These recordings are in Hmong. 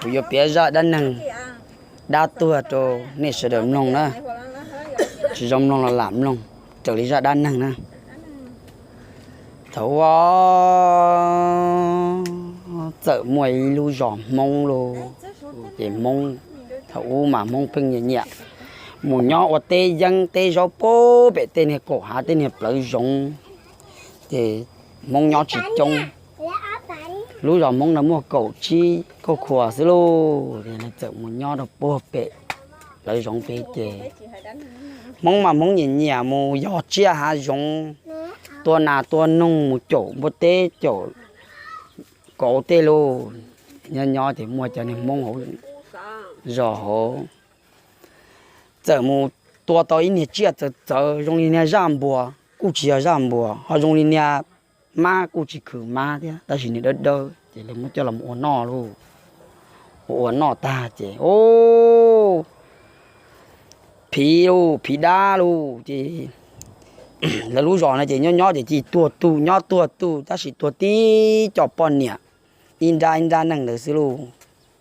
Kuv yuav piav zaj dab neeg dab tuag rau nej sawv daws mloog na. Tsis zoo mloog los lam mloog, raws li zaj dab neeg na. Thaum ub txawm muaj ib lub zos Hmoob lauj. Ces Hmoob, thaum ub mas Hmoob pheej nyiam nyiam mus nyob ua teb yeeb teb zaub pem tej niag kaum hav tej niag plawv zoov. Ces Hmoob nyob tsis coob. Lub zos Hmoob no muaj kaum tsib kauj khua xwb lauj. Ces lawv txawm mus nyob rau puag pem plawv zoov pem ces Hmoob mas Hmoob nyiam nyiam mus yos tsiaj hav zoov, tua nas tua noog, mus caum npua teb caum kauv tej lauj. Nyob nyob ces muaj cov niag Hmoob hauv zos hauv txawm mus tua tau ib niag tsiaj txawv txawv zoo li niag zaj npuas, kuj tsis yog zaj npuas, ho zoo li niag mab, kuj tsis khwv mab thiab, tab sis niag dawb dawb, ces lawv muab coj los mus ua noj lauj. Ua ua noj tag ces, o, phiv lauj, phiv dab lauj ces lawv lub zos no ces nyob nyob ces cia li tuag tus nyob tuag tus, tab sis tuag tib co poj niam, ib nrab ib nrab neej ntawd xwb lauj.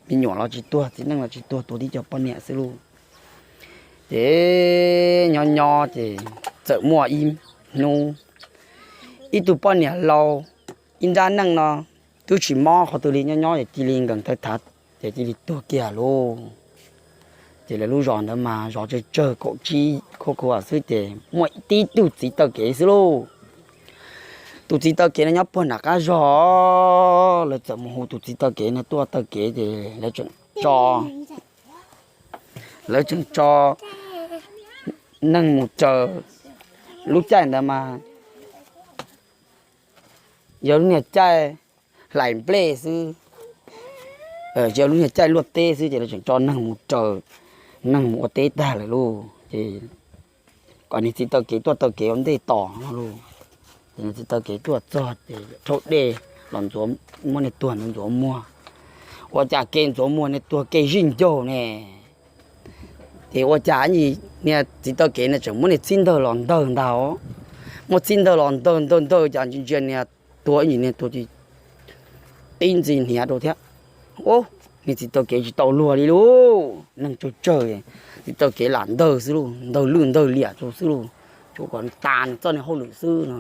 Me nyuam los tsis tuag, txiv neej los tsis tuag, tuag tib co poj niam xwb lauj. Ces nyob nyob ces txawm muaj ib hnub, ib tug poj niam laus, ib nrab neej no twb tsis mob qhov twg li, nyob nyob ces cia li nkees thawv thav, ces cia li tuag kiag lauj. Ces lawv lub zos ntawd mas zos tsawg tsawg kaum tsib kauj khua xwb ces muaj tib tug txiv taw kev xwb lauj. Tus txiv taw kev no nyob puag nram qab zog, lawv txawm mus hu tus txiv taw kev no tuaj taw kev ces lawv tseem tso, lawv tseem tso neeg mus raws. Lub caij ntawd mas yog lub niag caij hlais nplej xwb, yog lub niag caij luaj teb xwb ces lawv tseem tso neeg mus raws, neeg mus ua teb tag lawm lauj. Ces kom niag txiv taw kev tuaj taw kev ua ntej tos no lauj. Ces niag txiv taw kev tuaj txog ces rhaub dej los ntxuav, muab niag tuag ntxuav ntxuav muag. Ua cas kev ntxuav muag niag tuag kev zij ncaug ne. Ces ua cas niag txiv taw kev no tseem muab niag txhib ntawg los ntawg ntag, muab txhib ntawg los ntawg ntawg ntawg cas ntsia ntsia niag tuag ib ntsis niag tuag tib ntxi hniav rau thiab. Ub, niag txiv taw kev tsis tau luag li lauj, neeg tsawg tsawg, txiv taw kev lam ntawg xwb lauj, ntawg lwj ntawg liam rau xwb lauj, tsuas kom tas nws txoj niag hauj lwm xwb no.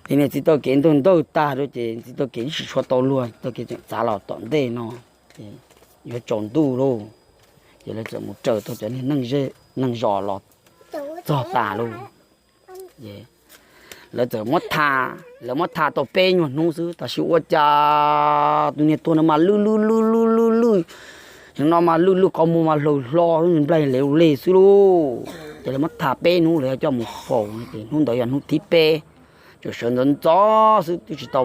Ces niag txiv taw kev ntawg ntawg tag rau ces txiv taw kev tsis tshua tau luag, txiv taw kev tseem txav los tom ntej no, ces yuav tsaus ntuj lauj, ces lawv txawm mus raws tau cov niag neeg zos los txog tas lauj. Lawv txawm muab tha, lawv muab tha tau peb nyuag hnub xwb tab sis ua cas tus niag tuag no mas lwj lwj lwj lwj lwj lwj, no mas lwj lwj qhov muag mas hlaws hlo nplaig le le xwb lauj. Ces lawv muab tha peb hnub lawv coj mus faus ces hnub ntawd yog hnub thib peb, tsuas sawv ntxov ntxov xwb twb tsis tau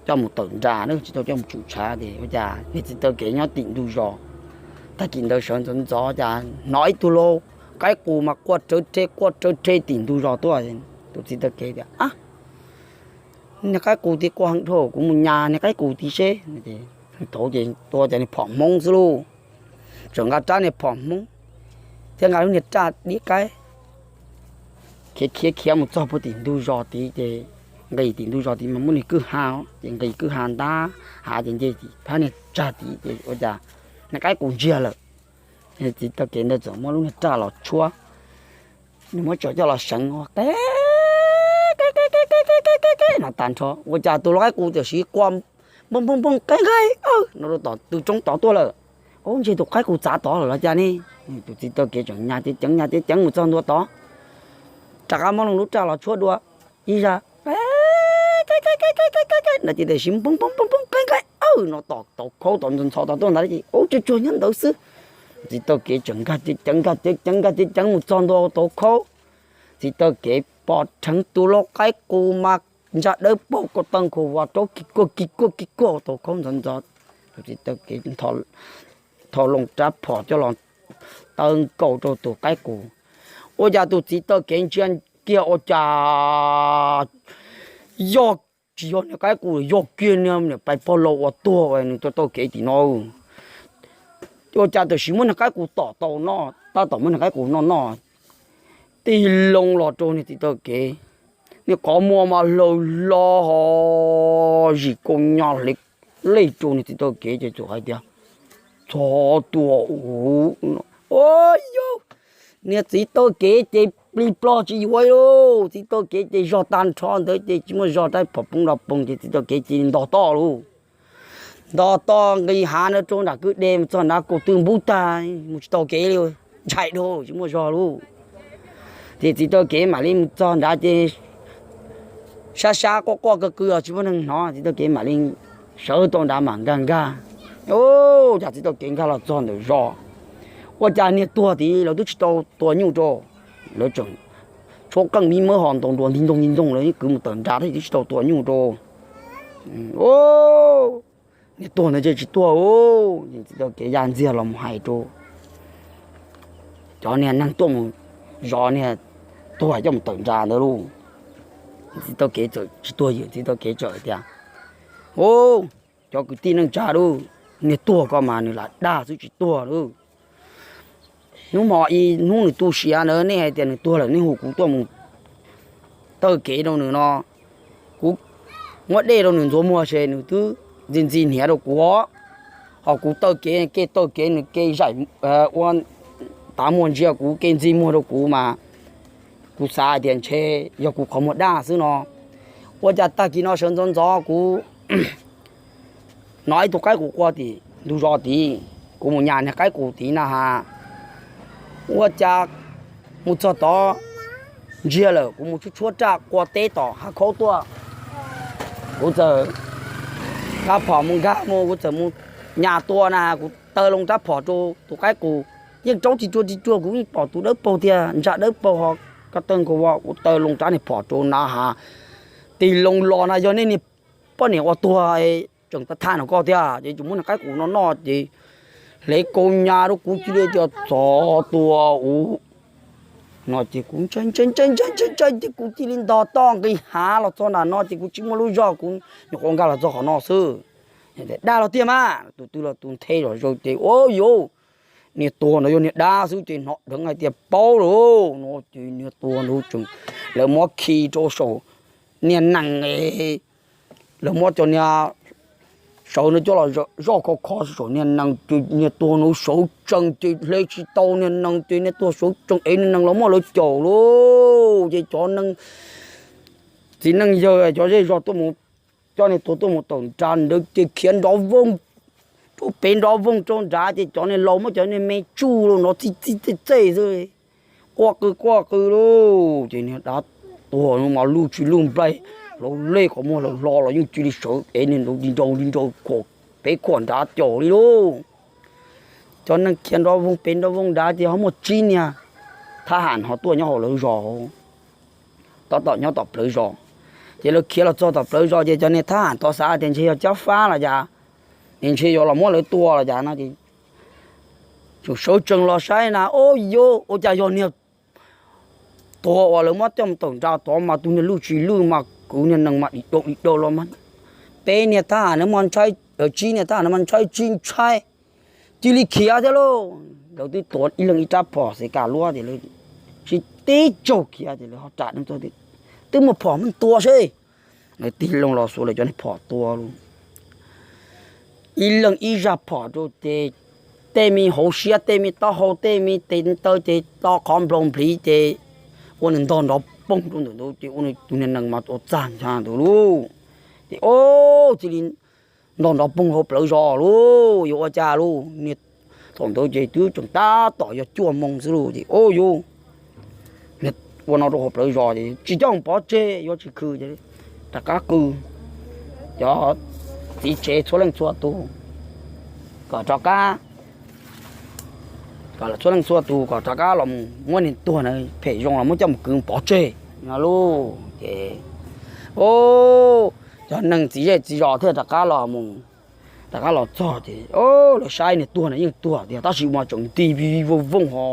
coj mus tawm nra, tsis tau coj mus tsum tshav ces ua cas niag txiv taw kev nyob tim ntug zos. Tag kis ntawd sawv ntxov ntxov cas hnov ib tug lau qaib qus mas quaj rawv rhe quaj rawv rhe tim ntug zos tuaj. Tus txiv taw kev tias, niag qaib qus tid quaj heev dhau, kuv mus nyas niag qaib qus tid seb. Thaum ces tua cov niag phom hmoob xwb lauj, tseem nqa rab niag phom hmoob thiab nqa lub niag raj dib qaib khiav khiav khiav mus txog puag tim ntug zos tid ces nqis tim ntug zos tid mas muaj niag kwj ha, ces nqis kwj ha ntab hav ces nce phab niag tsag tid ces ua cas niag qaib qus ntsiag lawm. Txiv taw kev ntawd txawm muab lub niag raj los tshuab, nws muab tso coj los seev, qe no tag nrho ua cas tus lau qaib qus tiam sis quaj npoo npoo npoo qe nqe no rau tom tw roob tod tuaj lawm. Ub, ntshe tus qaib qus txav tod lawm los cas ne. Tus txiv taw kev tseem nyas ceev ceev nyas ceev ceev mus txog ntua tod, rov qab muab lub raj los tshuab dua ib zaj no ces tiam sis npoo npoo npoo qe nqe no tom tauv khaub tom ntxhov ntxhov tod tuaj ntag ces ub, tsuag tsuag nyob ntawd xwb. Txiv taw kev tseem nkag ceev ceev nkag ceev ceev nkag ceev ceev mus txog ntua tauv khaub. Txiv taw kev pom dheev tus lau qaib qus mas ntsa dawb paug ko taw nkhaus vos raub kis kuag kis kuag kis kuag tauv khaub ntxhov ntxhov. Tus txiv taw kev tho loo rab phom coj los taw nkaus rau tus qaib qus. Ua cas tus txiv taw kev ntsia kiag ua cas yog, tsis yog niag qaib qus, yog kiag niag niam pais pog laus uas tuag nws taw taw kev tim no. Ua cas tam sim muab niag qaib qus tom tau noj, tab tom muab niag qaib qus noj noj, tig loo los rau niag txiv taw kev, niag qhov muag mas hlaws hlo ho zim kaus nyo hle lej rau niag txiv taw kev ces txawm hais tias, txog tua u, ua yau, niag txiv taw kev ces plig plog tsis yuav li. Txiv taw kev ces zog tag nrho ntawd ces tsis muaj zog, rab phom poob nrov poog ces txiv taw kev cia li ntog toj lauj. Ntog toj nqis hav na rau nram kwj dej mus txog nrad kaum twb npub tag, mus tsis tau kev li, ntshai dhau tsis muaj zog lauj. Ces txiv taw kev mam li mus txog nrad ces sab sab quaj quaj kawg kawg os tsis muaj neeg hnov, txiv taw kev mam li sawv tau nrad mam nkag nkag. Ua cas txiv taw kev nkag los txog ntawm zos, ua cas niag tuag tid lawv twb tsis tau tua nyuj rau, lawv tseem tshuab qeej mib mawb ho ntaus nruas nti ntoo nti ntoo lawv yeej kwv mus tawm nrad thiab twb tsis tau tua nyuj rau. Niag tuag ntawd tsis tuag, txiv taw kev ya ntxiag los mus hais rau cov niag neeg tuaj mus zov niag tuag coj mus tawm nrad ntawd lauj. Txiv taw kev txawm tsis tuag, txiv taw kev txawm tias, u, cov kwv tij neej tsa lauj, niag tuag ko mas nws lam dag xwb tsis tuag lauj. Hnub hmo ib hnub nws tu siav ntawd nej hais tias nws tuag lawm nej hu kuv tuaj mus taw kev rau nws no, kuv muab dej rau nws ntxuav muag ces nws twb ntxi ntxi hniav rau kuv os. Ho kuv taw kev, kev taw kev nws kev zaim ua tav muag ntsia kuv, kev ntxi muag rau kuv mas kuv xav hais tias ntshe yog kuv qhov muag daj xwb no. Ua cas tag kis no sawv ntxov ntxov kuv hnov ib tug qaib qus qua tim ntug zos tid, kuv mus nyas niag qaib qus tid na has. Ua cas mus txog tod ntsiag lawm, kuv mus tshuab tshuab raj qua teb tom hav khaub tuaj, kuv txawm rab phom mus nkag mus, kuv txawm mus nyas tua na, kuv taw loo rab phom rau tus qaib qus, yeej raub tsis ruag tsis ruag, kuv yeej pom tus dawb paug tiag, ntsa dawb paug ho ko taw nkaus, kuv taw loo rab niag phom rau na has. Tig loo los na yog nej niag poj niam uas tuag tseem tag thaj no ko tiag, ces tseem muab niag qaib qus no noj ces hle kaus nyas rau kuv cia li tias txog tua u no ces kuv ntshai ntshai ntshai ntshai ntshai ces kuv cia li ntog toj nqis hav los txog nram no ces kuv tsis muaj lub zog, kuv nyuam qhuav nkag los txog qhov no xwb. Dag los tiag mas, tus twg los tus nthe zom zaws ces ua yuv, niag tuag no yog niag dab xwb ces hnov dheev hais tias paub lawm no ces niag tuag no tseem, lawv muab khi rau saum niag nees, lawv muab cov niag sawv no coj los zoj kho kho saum niag nees ces niag tuag no sawv tsees ces hle tsis tau niag nees ces niag tuag sawv tsees es niag nees los muab lawv caum lauj. Ces cov neeg, txiv neej yawg cov zej zog tuaj mus coj niag tuag tuaj mus tawm nrad ntawd ces khiav nrov voog rau pem nrov voog rau nrad ces cov niag laus muab cov niag me tsuj los nrov txij txij txej txej xwb, quaj qw quaj qw lauj. Ces niag dab tuag no mas luj tsis luj nplaig, laus lej qhov muag laus hlo los yeej cia li sawv es niag nraud li nraud li nraud khuam pem khuam nrad caum li lauj. Cov neeg khiav nrov voog pem nrov voog nrad ces ho muaj tsib niag thab ham ho tuaj nyob hauv lawv zos, tab tom nyob tom plawv zos. Ces lawv khiav los txog tom plawv zos ces cov niag thab ham tod xav tias ntshe yog cab fab los cas, es ntshe yuav los muab lawv tua los cas no ces tseem sawv tsees los saib na, ua yuv, ua cas yog niag tuag uas lawv muab coj mus tawm nrad tod mas tus niag luj tsis luj mas kwv niag nees mas dim daus dim daus los mas peb niag thab ham no mas ntshai, tsib niag thab ham no mas ntshai tsis ntshai, cia li khiav thiab lauj. Lawv twb tuav ib leeg ib rab phom xes kas luab ces lawv sib tib tsaug khiav ces lawv ho ram neeg txog, twb muaj phom mas tua seb. Lawv tig loo los xuas lawv cov niag phom tua lauj, ib leeg ib zaj phom rau ces tej me hauv siab tej me taub hau tej me tes taw ces to qhov nplaug npliv ces ua nws ntog nrov poog rau ntawm ntawd ces ua nws tus niag nees mas ua txag ncha ntawd lauj. Ces ua cia li ntog nrov poog hauv plawv zos lauj. Yuav ua cas lauj, niag thaum ntawd ces twb tseem tab tom yog cuaj moo xwb lauj ces ua yuv, ua no rau hauv plawv zos ces tsis coj mus pov tseg yuav tsis khw ces rov qab qw cov txiv tsev txhua leej txhua tus kom rov qab, kom txhua leej txhua tus kom rov qab los mus muab niag tuag na phem zoo los muab coj mus kwv pov tseg no lauj. Ces cov neeg txiv zej txiv zos thiaj rov qab los mus, rov qab los txog ces lawv saib niag tuag na yeej tuag tiag tab sis mas tseem nti vij vij vooj vooj ho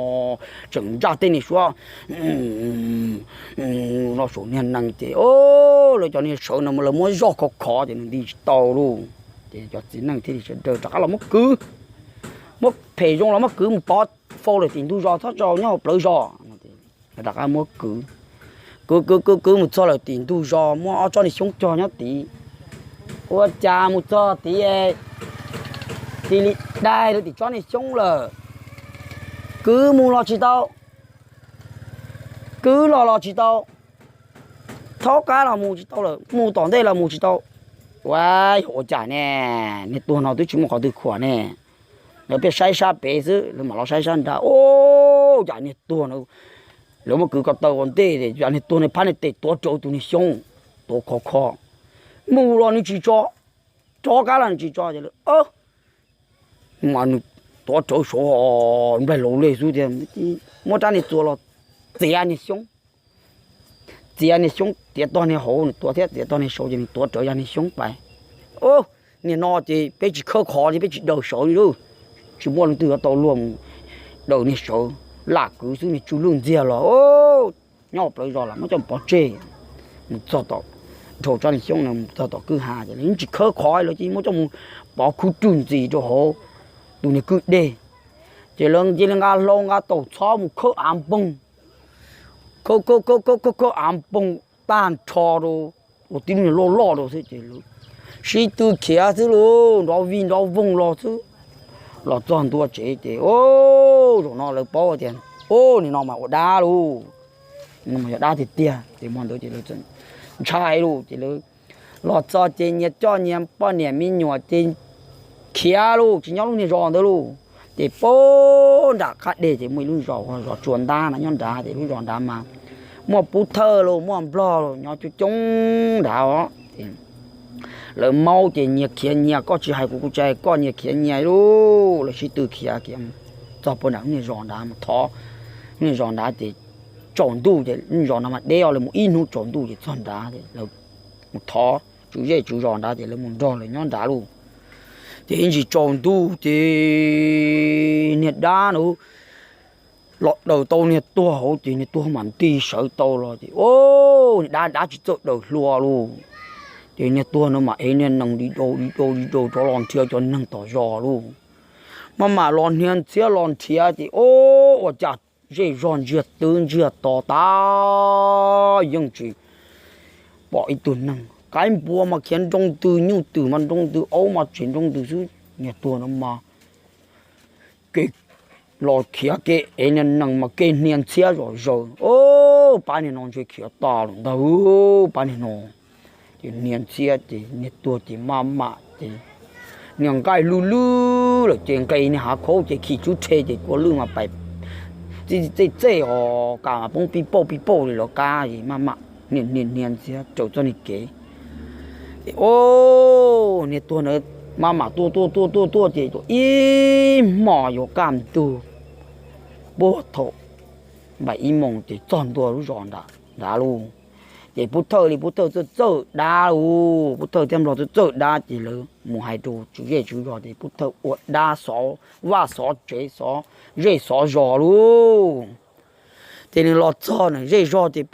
tseem ntsaj tej niag suab no saum niag nees ces lawv cov niag sawv no lawv muab zoj khov khov ces nws nti tsis tau lauj. Ces cov txiv neej thiaj li sawv daws rov qab los muab kwv, muab phem zoo los muab kwv mus pov faus lawm tim ntug zos txhob tso nyob hauv plawv zos. Rov qab muab kwv, kwv kwv kwv kwv mus txog lawm tim ntug zos muaj ob tsob niag xyoob cog nyob tid. Ua cas mus txog tid cia li dai rau tim tsob niag xyoob lawm. Kwv mus los tsis tau, kwv los los tsis tau, thaub qab los mus tsis tau lawm, mus tom ntej los mus tsis tau. Ua, ua cas ne, niag tuag no twb tsis muaj qhov twg khuam ne. Lawv pheej saib sab pem xwb, lawv mam los saib sab nrad, ua cas niag tuag no, lawv muab kwv ko taw ua ntej, cas niag tuag no phab niag tes tuav rawv tus niag xyoob, tuav khov kho, mus los nws tsis tso, rov qab los nws tsis tso, ces lawv, mas nws tuav rawv saud, nplaig laus lej xwb tiag, muab rab niag txuas los txiav niag xyoob, txiav niag xyoob, txiav tog niag hauv nws tuav thiab txiav tog niag saud ces nws tuav rawv yog niag xyoob pais. Niag no ces peb tsis khawb qhov li, peb tsis daws saud li, tsis muaj leej twg yuav tau luag mus daws niag saud, lam kwv xwb, niag tsw lwj ntxiag los nyob plawv zos los muab coj mus pov tseg. Mus txog tom, dhau tsob niag xyoob no mus txog tom kwj ha ces lawv tsis khawb qhov, lawv cia li muab coj mus pov khub rwg ntxiv rau hauv tus niag kwj deg. Ces lawv cia li nqa hlau nqa taus txhob mus khawb av npoog, khawb khawb khawb khawb khawb av npoog tag nrho rau, ua tib lub niag loj loj rau xwb ces lawv sib tw khiav xwb lauj, nrov vij nrov voog los xwb. Los txog ntua tsev ces, o, zaum no lawv paub tias, o, nim no mas ua dab lauj, nim no mas yog dab tiag tiag. Ces hmo ntawd ces lawv txawm ntshai lauj, ces lawv los txog ces nyias coj nyias poj niam me nyuam ces khiav lauj, tsis nyob lub niag zos ntawd lauj. Ces puag nram qab deg ces muaj ib lub zos ua zos Tsua Ntab na nyob nrad, ces lub zos nrad mas muaj Pub Thawj los muaj Nplog los nyob coob coob nrad os. Lawv maub ces nyias khiav nyias, koj tsis hais kuv kuv tsis hais koj, nyias khiav nyias lauj. Lawv sib tw khiav khiav txog puag nram lub niag zos nrad mus thov. Lub niag zos nrad ces tsaus ntuj ces lub zos nrad mas deb os, lawv mus ib hnub tsaus ntuj ces txog nrad ces lawv mus thov tswv zej tswv zos nrad ces lawv mus nrog lawv nyob nrad lauj. Ces ib ntsis tsaus ntuj ces niag dab na los daws tau niag tuag hauv ces niag tuag mam nti sawv tau los ces, o, niag dab dab tsis txawj daws hlua lauj. Ces niag tuag no mam ev niag nees di dau di dau di dau rov los nrhiav cov neeg tom zos lauj. Maj mam los hnia ntxhiab los nrhiav ces, o, ua cas zej zog ntsiag twb ntsiag to tas yeej tsis pom ib tug neeg. Qaib npua mas khiav nroo ntws, nyuj twm mas nroo ntws, aub mas tseem nroo ntws xwb. Niag tuag no mas ke los khiav ke ev niag nees mas ke hnia ntxhiab zom zaws, o, pab niag no ntshe khiav tas lawm ntag, pab niag no. Ces hnia ntxhiab ces niag tuag ces maj mam ces niag nqaij lwj lwj lawm ces nqes niag hav khaub ces khi tswb rhe ces kua lwj mas pais txej txej os, kas mas poob pib pauj pib pauj li lawv qab es maj mam hnia hnia ntxhiab raws txoj niag kev. Ces, o, niag tuag na maj mam tuaj tuaj tuaj tuaj tuaj ces ib hmos yuav kaj ntug, puag thaum npaim ib moos ces txog ntua lub zos nrad lauj. Ces Pub Thawj li Pub Thawj txawj txawj dab lauj, Pub Thawj thiab Nplog txawj txawj dab ces lawv mus hais rau tswv zej tswv zos ces Pub Thawj ua dab xov vaj xov tsev xov zej xov zos lauj. Ces nws los txog nws zej zog ces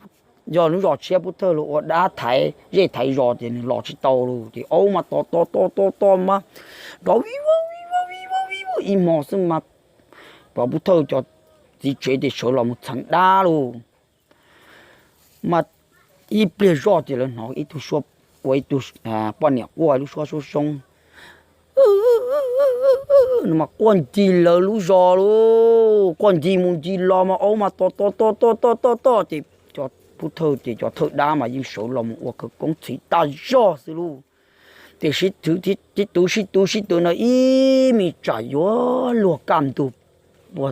yog lub zos tshiab Pub Thawj los ua dab thaiv zej thaiv zos ces nws los tsis tau lauj. Ces aub mas to to to to to mas nrov vij vog vij vog vij vog vij vog ib hmo xwb mas pov Pub Thawj cov txiv tsev ces sawv los mus txheev dab lauj. Mas ib pliag zoj ces lawv hnov ib tug suab, ua ib tug poj niam quaj lub suab soob soob no mas quaj ncig lawv lub zos lauj, quaj ncig mus ncig los mas aub mas to to to to to to to ces cov Pub Thawj ces cov thawj dab mas yeej sawv los mus ua khawv koob txhiv tag zog xwb lauj. Ces sib tw sib tw sib tw ntawd ib me tsam yuav luag kaj ntug, ua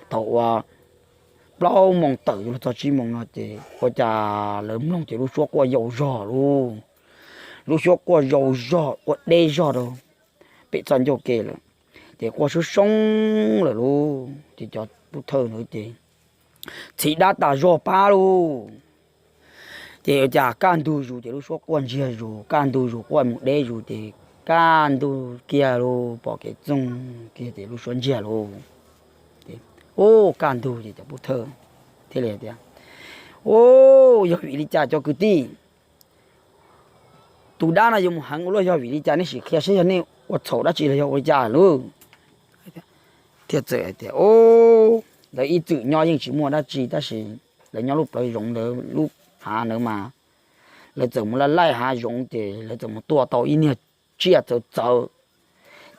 thaum ua plaub moos tawm yuav luag txog tsib moos no ces ua cas lawv mloog ces lub suab quaj yau zog lauj. Lub suab quaj yau zog quaj deb zog rau pem txoj ncauj ke lawm, ces quaj soob soob lawm lauj. Ces cov Pub Thawj ntawd ces txhiv dab tas zog pab lauj. Ces ua cas kaj ntug zus ces lub suab quaj ntsiag zus, kaj ntug zus quaj mus deb zus ces kaj ntug kiag lauj, pom kev txoog kiag ces lub suab ntsiag lauj. Ub, kaj ntug ces cov Pub Thawj thiaj li tias, ub, yog vim li cas cov kwv tij, tus dab no yuav mus heev ua luaj, yog vim li cas nej sim qhia saib yog nej ua txhaum dab tsi los yog ua li cas lauj. Thiaj txawm hais tias, ub, lawv ib txwm nyob yeej tsis muaj dab tsi tab sis lawv nyob lub plawv zoov ntawd lub hav ntawd mas lawv txawm mus laij laij hav zoov ces lawv txawm mus tua tau ib niag tsiaj txawv txawv,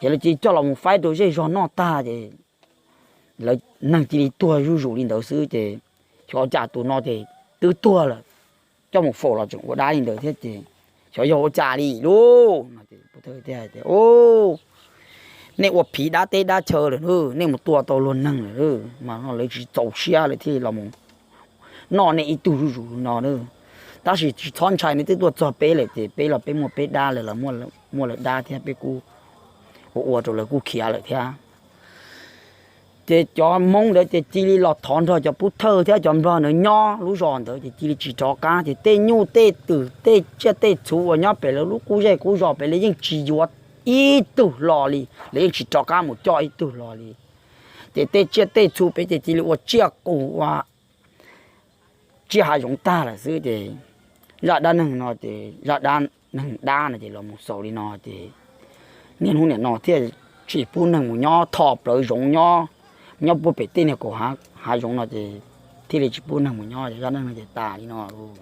ces lawv cia li coj los mus faib rau zej zog noj tag ces lawv neeg cia li tuag zuj zus li ntawd xwb ces xyov ua cas tus no ces twb tuag lawm, coj mus faus los tseem ua dab li ntawd thiab ces xyov yog ua cas li lauj. Nej ua phiv dab teb dab chaw lawm, nej mus tua tau luag neeg lawm mas no lawv tsis txaus siab lawv thiaj los noj nej ib tug zuj zus no. Tab sis tsis txhob ntshai, nej twb tuaj txog peb lawm ces peb los peb muaj peb dab lawm, muaj lawv dab thiab peb kuj ua ua rau lawv kuj khiav lawm thiab. Ces cov Hmoob ntawd ces cia li los thov nrog cov pub thawj thiab cov nplog ntawd nyob lub zos ntawd ces cia li tsis rov qab ces tej nyuj tej twm tej tsiaj tej txhu uas nyob pem lawv lub qub zej qub zos pem lawv yeej tsis yuav ib tug los li, lawv yeej tsis rov qab mus coj ib tug los li. Ces tej tsiaj tej txhu pem ces cia li ua tsiaj qus ua tsiaj hav zoov tag lawm xwb ces zaj dab neeg no ces zaj dab neeg dab no ces los mus xaus li no ces niaj hnub nim no thiaj tsis pub neeg mus nyob tho plawv zoov nyob, nyob puag pem tej niag kaum hav zoov no ces thiaj li tsis pub neeg mus nyob, zaj dab neeg no ces tas li no lauj.